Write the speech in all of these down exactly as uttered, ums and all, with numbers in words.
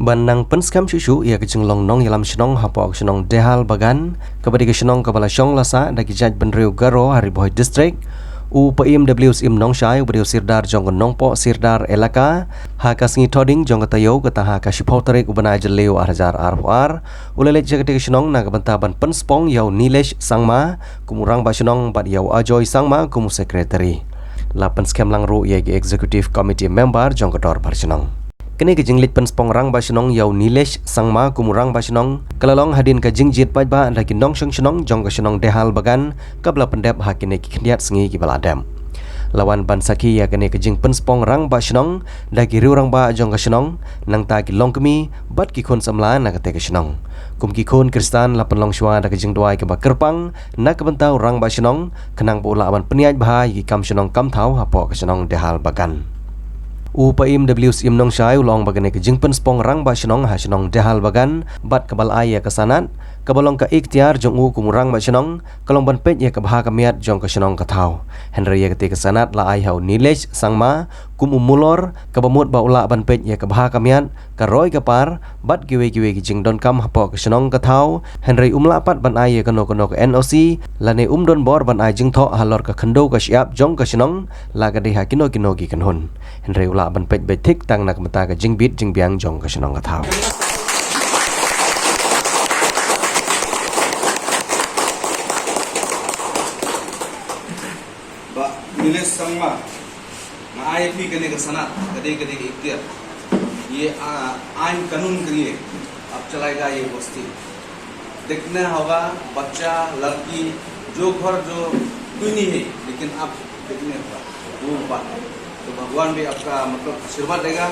Ban nang pynskhem shuh shuh ïa ka jinglong nongïalam shnong hapoh ka shnong Dehal Bagan, kaba dei ka shnong kaba la shong la sah da ki jaitbynriew Garo ha Ri Bhoi District, u Paiem W Syiem Nongshai uba dei u Sirdar jong ka Nongpoh Sirdar Elaka, ha ka sngi Thohdieng jong ka taïew, kata ha ka shiphew tarik u bnai Jylliew ar hajar arphew ar, u la leit sha katei ka shnong na ka bynta ban pynspong ïa u Nilesh Sangma kum u Rangbah Shnong bad ïa u Ajoy Sangma kum u Secretary. La pynskhem lang ruh ïa ki Executive Committee Member jong ka Dorbar Shnong. Kane ka jingleit pynspong Rangbah Shnong ïa u Nilesh Sangma kum u Rangbah Shnong ka la long hadien ka jingjied paidbah da ki nongshong shnong jong ka shnong Dehal Bagan kaba la pyndep ha kine ki khyndiat sngi kiba la dep. La wan ban sakhi ïa kane ka jingpynspong Rangbah Shnong da ki riew rangbah jong ka shnong, nangta ki longkmie bad ki khun samla na katei ka shnong. Kum ki khun Khristan la pynlong shuwa da ka jingduwai kaba kyrpang na ka bynta u Rangbah Shnong, khnang ba u lah ban pynïaid bha ïa ki kam shnong kam thaw hapoh ka shnong Dehal Bagan. U Paiem W Syiem Nongshai u la ong ba kane ka jingpynspong Rangbah Shnong ha shnong Dehal Bagan bad kaba la ai ïa ka sanad, kaba long ka iktiar jong u kum u Rangbah Shnong, ka long ban peit ïa ka bha ka miat jong ka shnong ka thaw. Hynrei ïa katei ka sanad la ai ha u Nilesh Sangma kum u mulor, kaba mut ba u lah ban peit ïa ka bha ka miat, ka roi ka par bad kiwei kiwei ki jingdonkam hapoh ka shnong ka thaw, hynrei um lah pat ban ai ïa kano kano ka N O C lane um don bor ban ai jingthoh halor ka khyndew ka shyiap jong ka shnong, la ka dei ha kino kino ki kynhun. Hynrei u lah ban peit beit thik tang na ka bynta ka jingbit jingbiang jong ka shnong ka thaw. Bah Nilesh Sangma, nga ai phi kane ka sanad, ka dei, ka dei ka iktiar. ये, आ, आइन कानून करिए, अब चलाएगा ये बस्ती। देखना होगा, बच्चा, लड़की, जो घर, जो कोई नहीं है, लेकिन आप देखने होगा, वो बात है। तो भगवान भी आपका, मतलब, आशीर्वाद देगा,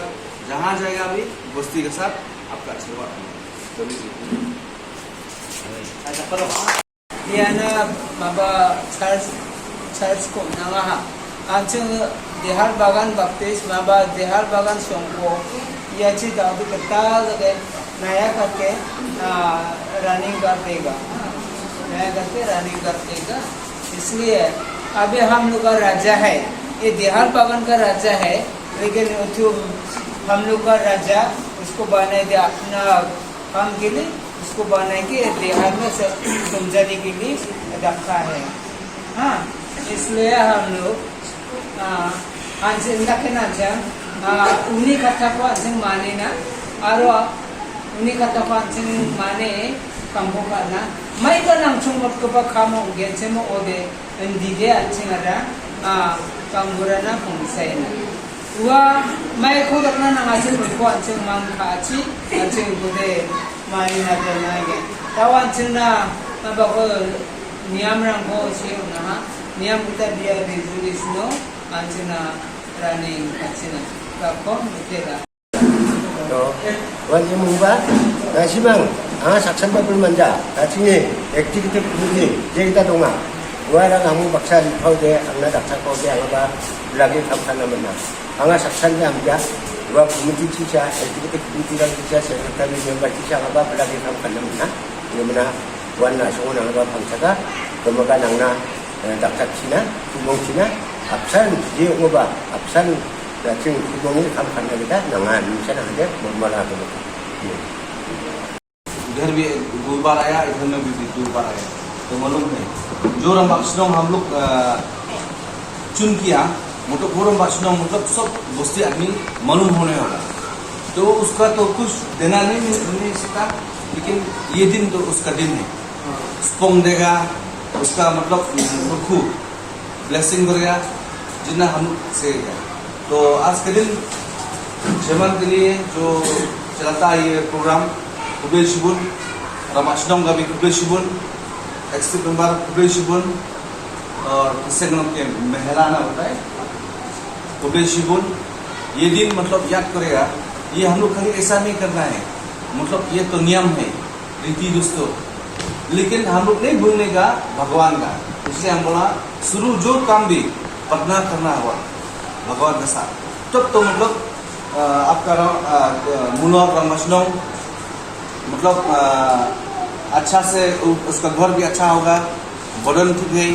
जहाँ जाएगा भी, बस्ती के साथ आपका आशीर्वाद होगा। चलिए। Ïa na maba church, church ko nanga ha. Anching Dehal Bagan Baptist, maba Dehal Bagan Songko. Ïa chi da du kata lage naya karke, ah, running kar dega. Naya karke running kar dega. इसलिए अभी हम लोग का राजा है, ये देहाल बागान का राजा है, लेकिन जो हम लोग का राजा उसको बनाए दे अपना काम के लिए, उसको बनाए के देहाल में से समझाने के लिए रखा है। हाँ, इसलिए हम लोग, हाँ, anching na kena anching, ah, uni kata ko anching mane na, aro uni kata ko anching mane kambo kana, mai ka nang chungmot ko pa kamo genchemo ode, ndide anching ada, ah, kambura na kong saina. Wa mai ko dakna nang anching ko anching man ka achi, anching ko de mane na de na ge. Tawa anching na, na ba ko niam rang ko si na ha, niam kita dia resolution no, anching na running anching na. Ka kong de la. To, wan i mungba, na simang, anga saksan ba pun manja, ka chingi, executive committee, je kita donga. Wa rang amu baksa di kau je, anga daksa kau je, anga ba, lagi kam kana mena. Anga saksan je amja, wa committee chicha, executive committee rang chicha, secretary member chicha, anga ba, lagi kam kana mena. Anga mena, wan na sungun anga ba pangchaka, kemaga nang na, eh, daksa china, kumong china, absent, je ngoba, absent, Laching kumong ni kam kan kita nangan, misalnya aja, mala tu. इधर भी एक दो बार आया, इधर में भी दो बार आया, तो मालूम है। जो रंबाक स्नोंग हम लोग, अ, चुन किया, मतलब वो रंबाक स्नोंग, मतलब सब बस्ती आदमी मालूम होने वाला। तो उसका तो कुछ देना नहीं, नहीं, नहीं सकता, लेकिन ये दिन तो उसका दिन है। स्पोंग देगा, उसका मतलब, रुखू, blessing बढ़ेगा, जितना हम से। तो आज के दिन जमन के लिए जो चलाता है ये प्रोग्राम, खुबे शिबुन, रामाशनम का भी खुबे शिबुन, एक्सिट मेंबर खुबे शिबुन, और किससे के महिला ना होता है, खुबे शिबुन, ये दिन मतलब याद करेगा, ये हम लोग खाली ऐसा नहीं करना है, मतलब ये तो नियम है, रीति दोस्तों, लेकिन हम लोग नहीं भूलने का भगवान का। इसलिए हम बोला, शुरू जो काम भी प्रार्थना करना होगा, भगवान के साथ, तब तो मतलब, अ, आपका रा-, अ, अ, मुनो रामाशनम, मतलब, अ, अच्छा से उ-, उसका घर भी अच्छा होगा, बदन ठीक है,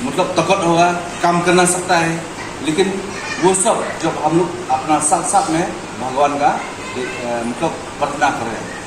मतलब ताकत होगा, काम करना सकता है। लेकिन वो सब जब हम लोग अपना साथ साथ में भगवान का मतलब प्रार्थना करें।